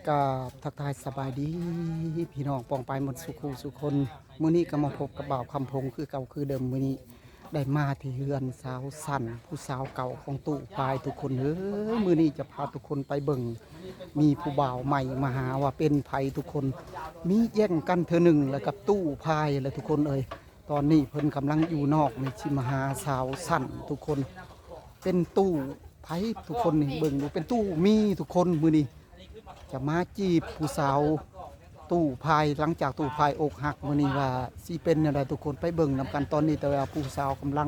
ກາບທັກທາຍສະບາຍດີພີ່ນ້ອງປ້ອງປາຍໝົດສູ່ຄູ່ສູ່ຄົນ. ມື້ນີ້ກໍມາພົບກັບບ່າວຄຳພົງຄືເກົ່າຄືເດີມ. ມື້ນີ້ໄດ້ມາທີ່ເຮືອນສາວສັນ ຜູ້ສາວເກົ່າຂອງຕູ້ພາຍທຸກຄົນເອີຍ. ມື້ນີ້ຈະພາທຸກຄົນໄປເບິ່ງ ມີຜູ້ບ່າວໃໝ່ມາຫາວ່າເປັນໃຜທຸກຄົນ. ມີແຍ່ງກັນເທື່ອໜຶ່ງແລ້ວກັບຕູ້ພາຍແລ້ວທຸກຄົນເອີຍ. ຕອນນີ້ເພິ່ນກຳລັງຢູ່ນອກນີ້ ຊິມາຫາສາວສັນທຸກຄົນ. ເປັນຕູ້ໃຜທຸກຄົນນີ້ ເບິ່ງດູ ເປັນຕູ້ມີທຸກຄົນ. ມື້ນີ້ຈະມາຈີບຜູ້ສາວຕູ້ພາຍ ຫຼັງຈາກຕູ້ພາຍອົກຫັກມື້ນີ້ວ່າຊິເປັນແນວໃດທຸກຄົນ ໄປເບິ່ງນຳກັນ. ຕອນນີ້ແຕ່ວ່າຜູ້ສາວກຳລັງ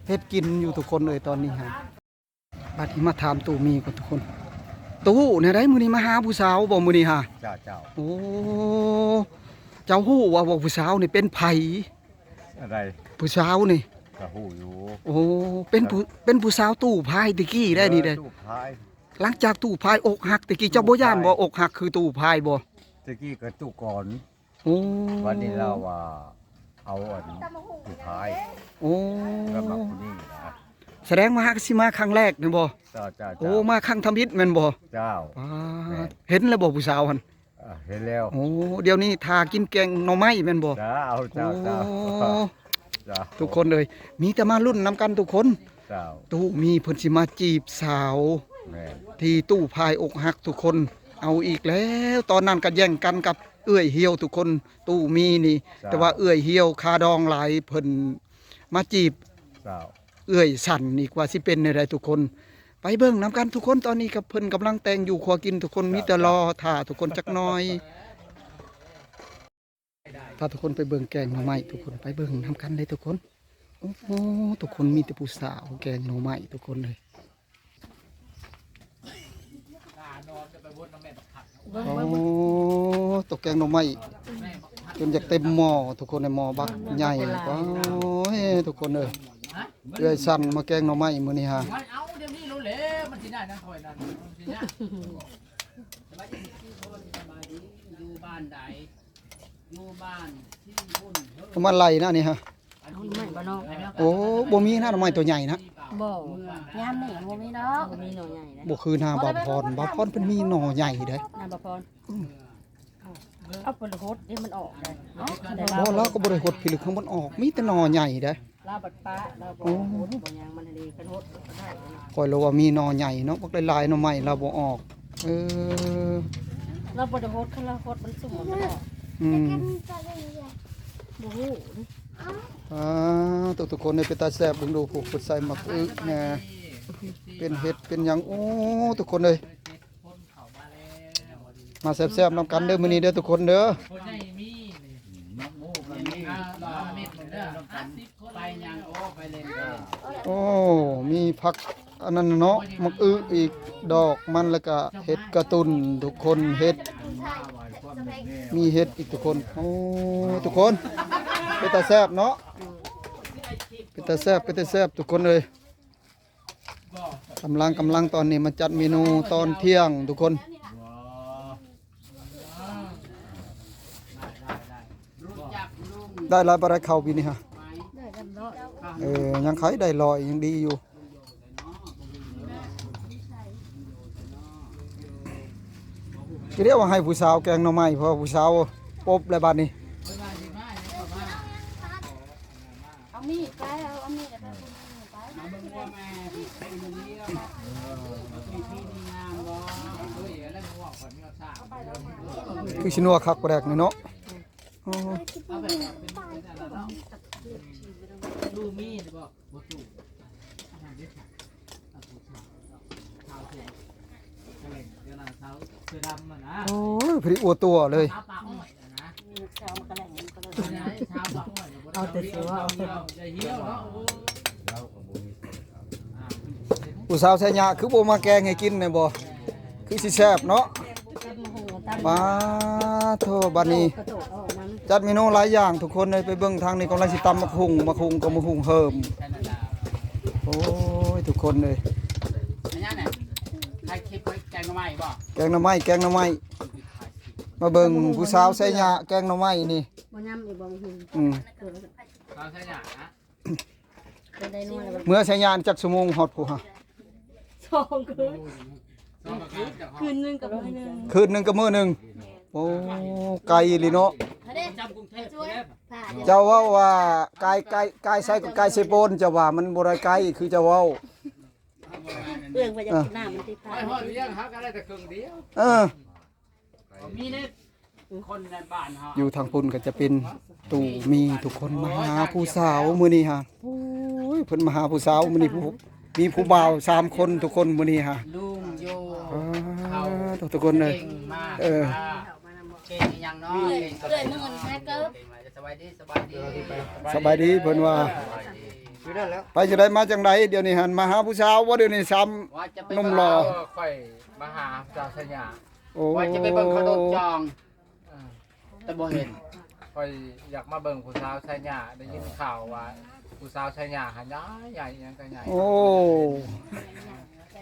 ເຮັດກິນຢູ່ທຸກຄົນເອີຍ ຕອນນີ້ຫັ້ນ. ບັດນີ້ມາຖາມຕູ້ມີກ່ອນທຸກຄົນ. ຕູ້ ແນວໃດມື້ນີ້ມາຫາຜູ້ສາວບໍ່ມື້ນີ້ຫາ? ເຈົ້າ ເຈົ້າ. ໂອ້ ເຈົ້າຮູ້ວ່າ ວ່າຜູ້ສາວນີ້ເປັນໃຜ? ອັນໃດ? ຜູ້ສາວນີ້ ກໍຮູ້ຢູ່. ໂອ້ ເປັນຜູ້ ເປັນຜູ້ສາວຕູ້ພາຍແຕ່ກີ້ໄດ໋ນີ້ເດ້. ເອີ ຕູ້ພາຍ. ຫຼັງຈາກຕູ້ພາຍອົກຫັກແຕ່ກີ້ ເຈົ້າບໍ່ຢ້ານບໍ່ ອົກຫັກຄືຕູ້ພາຍບໍ່? ແຕ່ກີ້ກໍຕູ້ກ່ອນ. ໂອ້ ບັດນີ້ລາວວ່າເອົາອັນຜູ້ພາຍ. ໂອ້ ລາວມັກຜູ້ນີ້ນະ. ສະແດງວ່າຫາກະຊິມາຄັ້ງແລກແມ່ນບໍ່? ເຈົ້າ ເຈົ້າ ໂອ້ ເຈົ້າ. ມາຄັ້ງທຳອິດແມ່ນບໍ່? ເຈົ້າ. ປາດ ແມ່ນ. ເຫັນແລ້ວບໍ່ຜູ້ສາວຫັ້ນ? ເອີ ເຫັນແລ້ວ. ໂອ້ ດຽວນີ້ຖ້າກິນແກງໜໍ່ໄມ້ແມ່ນບໍ່? ເຈົ້າ ເຈົ້າ ໂອ້ ເຈົ້າ ເຈົ້າ. ທຸກຄົນເອີຍ ມີແຕ່ມາລຸ້ນນຳກັນທຸກຄົນ. ເຈົ້າ. ຕູ້ມີເພິ່ນຊິມາຈີບສາວ ແມ່ນ ທີ່ຕູ້ພາຍອົກຫັກທຸກຄົນ. ເອົາອີກແລ້ວ ຕອນນັ້ນກໍແຍ່ງກັນກັບເອື້ອຍຫ່ຽວທຸກຄົນ ຕູ້ມີນີ້. ເຈົ້າ. ແຕ່ວ່າເອື້ອຍຫ່ຽວຄາດອງຫຼາຍ ເພິ່ນມາຈີບ ເຈົ້າ ເອື້ອຍສັນອີກວ່າຊິເປັນແນວໃດທຸກຄົນ. ໄປເບິ່ງນຳກັນທຸກຄົນ. ຕອນນີ້ກໍເພິ່ນກຳລັງແຕ່ງຢູ່ຄົວກິນທຸກຄົນ. ເຈົ້າ ມີແຕ່ລໍຖ້າທຸກຄົນຈັກໜ້ອຍ. ພາທຸກຄົນໄປເບິ່ງແກງໜໍ່ໄມ້ທຸກຄົນ ໄປເບິ່ງນຳກັນເລີຍທຸກຄົນ. ໂອ້ໂຫ ທຸກຄົນ ມີແຕ່ຜູ້ສາວແກງໜໍ່ໄມ້ທຸກຄົນເລີຍ. ໂອ້ ຕົວແກງໜໍ່ໄມ້ຈົນຢາກເຕັມໝໍ້ທຸກຄົນເອີຍ ໝໍ້ບັກໃຫຍ່. ໂອ້ຍ ທຸກຄົນເອີຍ ເອື້ອຍສັນມາແກງໜໍ່ໄມ້ມື້ນີ້ຫາ. ເອົາດຽວນີ້ໂລດແຫຼະ ມັນຊິໄດ້ນຳຂ້ອຍນັ້ນ ມັນຊິຍາກ. ສະບາຍດີທຸກຄົນ ສະບາຍດີ ຢູ່ບ້ານໃດ? ຢູ່ບ້ານທີ່ບຸນເຮີ້ຍ ເອົາມາໄລ່ນະນີ້ຫາ. ເອົາໜໍ່ໄມ້ບໍ່ເນາະ? ໂອ້ ບໍ່ມີນະ ໜໍ່ໄມ້ຕົວໃຫຍ່ນະ. ບໍ່ ຍາມນີ້ບໍ່ມີດອກ ບໍ່ມີໜໍ່ໃຫຍ່ນະ. ບໍ່ຄືນາບ່າວພອນ ບ່າວພອນເພິ່ນມີໜໍ່ໃຫຍ່ເດ້. ນາບ່າວພອນ ອືມ ເອົາໄປຫົດເດ້ ມັນອອກເດ້. ບໍ່ ລາວກໍບໍ່ໄດ້ຫົດພິລຶກ ມັນອອກ ມີແຕ່ໜໍ່ໃຫຍ່ເດ້. ລາວບັດປະ ລາວບໍ່ ໂອ້ ບໍ່ຫຍັງ ມັນດີ ຄັນຫົດກໍໄດ້. ຂ້ອຍລະວ່າມີໜໍ່ໃຫຍ່ເນາະ ບັກຫຼາຍໆ ໜໍ່ໄມ້ລາວບໍ່ອອກ. ເອີ ລາວບໍ່ໄດ້ຫົດ ຄັນລາວຫົດມັນຊຸ່ມ ມັນອອກ. ອືມ ບໍ່ຮູ້. ອ່າ ທຸກໆຄົນເອີຍ ເປັນຕາແຊບ. ເບິ່ງດູ ຜູ້ເພິ່ນໃສ່ໝາກອຶແດ່ ເປັນເຫັດເປັນຫຍັງ. ໂອ້ ທຸກຄົນເອີຍ ມາແຊບໆນຳກັນເດີມື້ນີ້ເດີທຸກຄົນເດີ. ໂອ້ ມີຜັກອັນນັ້ນເນາະ ໝາກອຶອີກ ດອກມັນ ແລ້ວກະເຫັດກະຕຸ່ນທຸກຄົນ. ເຫັດ ມີເຫັດອີກທຸກຄົນ. ໂອ້ ທຸກຄົນ ເປັນຕາແຊບເນາະ ເປັນຕາແຊບ ເປັນຕາແຊບທຸກຄົນເອີຍ. ກຳລັງ ກຳລັງ ຕອນນີ້ມາຈັດເມນູຕອນທ່ຽງທຸກຄົນ. ໄດ້ຫຼາຍບໍ່ໄດ້ເຂົ້າປີນີ້ຫາ? ໄດ້ລຳຮ້ອຍ. ເອີ ຍັງໄຄໄດ້ຮ້ອຍ ຍັງດີຢູ່. ຄືດຽວວ່າໃຫ້ຜູ້ສາວແກງໜໍ່ໄມ້ ເພາະວ່າຜູ້ສາວປົບແລ້ວບາດນີ້. ເອົາມີດໄປ ເອົາ ເອົາມີດໄປ ເອົາເບິ່ງງົວແມ່ ຄືຊິນົວຄັກປານແດກນີ້ເນາະ. ໂອ້ ໂອ້ຍ ພໍດີອົວຕົວເລີຍ. ເອົາແຕ່ຕົວ ຜູ້ສາວໄຊຍະຄືບໍ່ມາແກງໃຫ້ກິນແມ່ນບໍ່? ຄືຊິແຊບເນາະ. ປາໂທ້ ບັດນີ້ຈັດເມນູຫຼາຍຢ່າງທຸກຄົນເອີຍ. ໄປເບິ່ງທາງນີ້ ກຳລັງຊິຕຳໝາກຫຸ່ງ ໝາກຫຸ່ງກັບໝາກຫຸ່ງເຮີມ. ໂອ້ຍ ທຸກຄົນເອີຍ ແກງໜໍ່ໄມ້ ແກງໜໍ່ໄມ້ ແກງໜໍ່ໄມ້. ມາເບິ່ງຜູ້ສາວໄຊຍະແກງໜໍ່ໄມ້ນີ້. ບໍ່ຍຳອີກບໍ່ຫຸ່ງ? ອືມ ສາວໄຊຍະນະ. ເມື່ອໄຊຍະຈັກຊົ່ວໂມງຮອດຜູ້ຫາ? ສອງຄືນ. ຄືນໜຶ່ງກັບມື້ໜຶ່ງ ຄືນໜຶ່ງກັບມື້ໜຶ່ງ. ໂອ້ ໄກອີ່ຫຼີເນາະ. ເດ້ ເຈົ້າເວົ້າວ່າກາຍ ກາຍ ກາຍໃສກໍກາຍໃສ່ໂປນ ເຈົ້າວ່າມັນບໍ່ໄດ້ໄກຄືເຈົ້າເວົ້າ. ເອື້ອງວ່າຢາກກິນນ້ຳມັນຕິ ໄປຮອດວຽງຫາກໍໄດ້ແຕ່ເຄິ່ງດຽວ. ເອີ ມີເດ້ ຄົນໃນບ້ານເຮົາ ຢູ່ທາງພຸ້ນກໍຈະເປັນຕູ້ມີທຸກຄົນ ມາຫາຜູ້ສາວມື້ນີ້ຫາ. ໂອ້ຍ ເພິ່ນມາຫາຜູ້ສາວມື້ນີ້ ຜູ້ ມີຜູ້ບ່າວສາມຄົນທຸກຄົນມື້ນີ້ຫາ. ລຸງໂຍ ອ່າ ເຂົາ ທຸກຄົນເອີຍ ເກັ່ງມາກ ເອີ ເກັ່ງອີ່ຫຍັງເນາະ ເອື້ອຍ ເກັ່ງ ເອື້ອຍ ເງິນແມ່ເກີບ ເກັ່ງມາ ສະບາຍດີ ສະບາຍດີ ສະບາຍດີ ເພິ່ນວ່າ. ຢູ່ນັ້ນແລ້ວ ໄປຈັ່ງໃດມາຈັ່ງໃດ ດຽວນີ້ຫັ້ນ ມາຫາຜູ້ສາວບໍ່ ດຽວນີ້ ສາມ ວ່າຈະໄປ ໜຸ່ມຫຼໍ່ ເອີ ຂ້ອຍມາຫາສາວໄຊຍາ. ໂອ້ ວ່າຈະໄປເບິ່ງເຂົາໂດດຈອງ ອ່າ ແຕ່ບໍ່ເຫັນ. ຂ້ອຍຢາກມາເບິ່ງຜູ້ສາວໄຊຍາ ໄດ້ຍິນຂ່າວວ່າຜູ້ສາວໄຊຍາຫັ້ນໃຫຍ່ ໃຫຍ່ ຫຍັງກໍໃຫຍ່. ໂອ້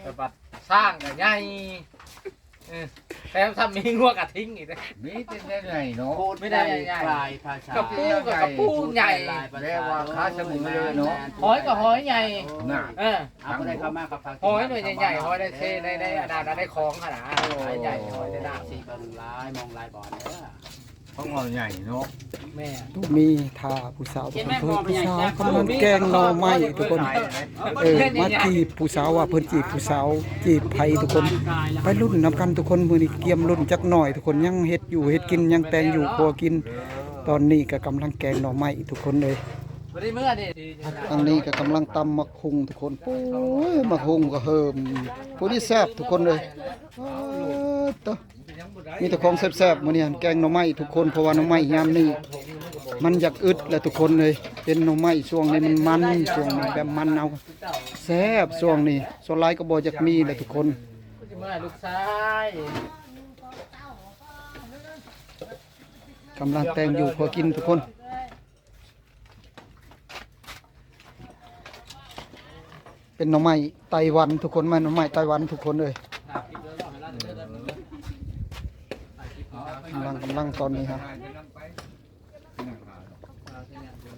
ແຕ່ບັດຊ້າງກໍໃຫຍ່ ເອີ ແຖມຊ້ຳມີງົວກະທິງອີກເດ້. ມີແຕ່ໃຫຍ່ເນາະ ໂຄດໃຫຍ່ ຫຼາຍພາສາ ກະປູ ກະປູໃຫຍ່ ແບບວ່າຂາສະໝຸນເລີຍເນາະ. ຫອຍກໍຫອຍໃຫຍ່ ນະ ເອີ ເອົາຜູ້ໃດເຂົ້າມາກໍຝາກ ຫອຍໜ່ວຍໃຫຍ່ໆ ຫອຍໃນເຊ ໃນ ໃນອັນນັ້ນ ໃນຂອງຫັ້ນນະ ຫອຍໃຫຍ່ ຫອຍໃນນ້ຳ ຊິເບິ່ງຫຼາຍ ມອງຫຼາຍບ່ອນເດີ. ຂອງເຮົາໃຫຍ່ເນາະ ແມ່ນ ຕູ້ມີຖ້າຜູ້ສາວທຸກຄົນ. ຜູ້ສາວກຳລັງແກງໜໍ່ໄມ້ທຸກຄົນ. ເອີ ມາຈີບຜູ້ສາວ ວ່າເພິ່ນຈີບຜູ້ສາວ ຈີບໃຜທຸກຄົນ ໄປລຸ້ນນຳກັນທຸກຄົນ. ມື້ນີ້ກຽມລຸ້ນຈັກໜ້ອຍທຸກຄົນ ຍັງເຮັດຢູ່ເຮັດກິນ ຍັງແຕ່ງຢູ່ຄົວກິນ. ຕອນນີ້ກໍກຳລັງແກງໜໍ່ໄມ້ທຸກຄົນເອີຍ. ທາງນີ້ກໍກຳລັງຕຳໝາກຫຸ່ງທຸກຄົນ. ໂອ້ຍ ໝາກຫຸ່ງກໍເຫິມ ຜູ້ນີ້ແຊບທຸກຄົນເອີຍ. ເອີ ໂຕ ມີແຕ່ຂອງແຊບໆ ມື້ນີ້ຫັ້ນ ແກງໜໍ່ໄມ້ທຸກຄົນ ເພາະວ່າໜໍ່ໄມ້ຍາມນີ້ມັນຢາກອຶດແຫຼະທຸກຄົນເອີຍ. ເປັນໜໍ່ໄມ້ຊ່ວງນີ້ມັນມັນ ຊ່ວງນີ້ແບບມັນເອົາແຊບ. ຊ່ວງນີ້ສ່ວນຫຼາຍກໍບໍ່ຢາກມີແຫຼະທຸກຄົນ. ລູກຊາຍ ກຳລັງແຕ່ງຢູ່ຄົວກິນທຸກຄົນ. ເປັນໜໍ່ໄມ້ໄຕ້ຫວັນທຸກຄົນ ແມ່ນໜໍ່ໄມ້ໄຕ້ຫວັນທຸກຄົນເອີຍ. ກຳລັງ ກຳລັງຕອນນີ້ຮະ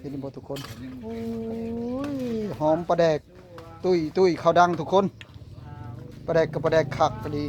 ເຫັນບໍ່ທຸກຄົນ? ໂອ້ຍ ຫອມປາແດກຕຸ້ຍໆ ເຂົ້າດັງທຸກຄົນ. ປາແດກກໍປາແດກຄັກອີ່ຫຼີ.